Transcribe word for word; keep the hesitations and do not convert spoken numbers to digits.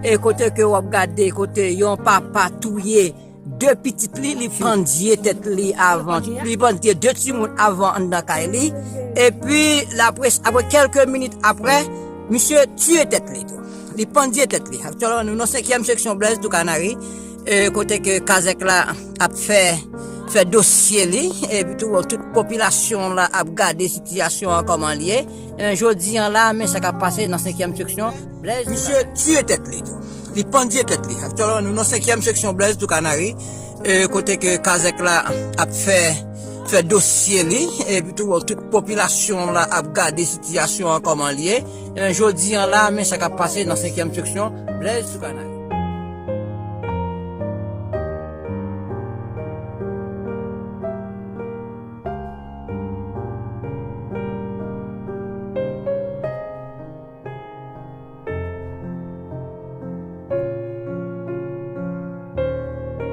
E kote ke w ap gade, kote yon papa touye de pitit li, li pandye tèt li avan, li pandye de timoun avan anndan kay li. Epi, lapre, apre kèlke minit apre, misye tiye tèt li tou. Li pandye tèt li. Aktyèlman, nou nan senkyèm seksyon Blaise Ducanary, e, kote ke kazèk la ap fè, fè dosye li, epi tou, tout popilasyon la ap gade sitiyasyon an kòman l ye. E, jodi an la, men sa k ap pase nan senkyèm seksyon Blaise Ducanary. Misye tiye tèt li tou. Li pandye tèt li. Aktyèlman, nou nan senkyèm seksyon Blaise Ducanary, e, kote ke kazèk la ap fè, fè dosye li, epi tou, tout popilasyon la ap gade sitiyasyon an kòman l ye. E, jodi an la, men sa k ap pase nan senkyèm seksyon Blaise Ducanary.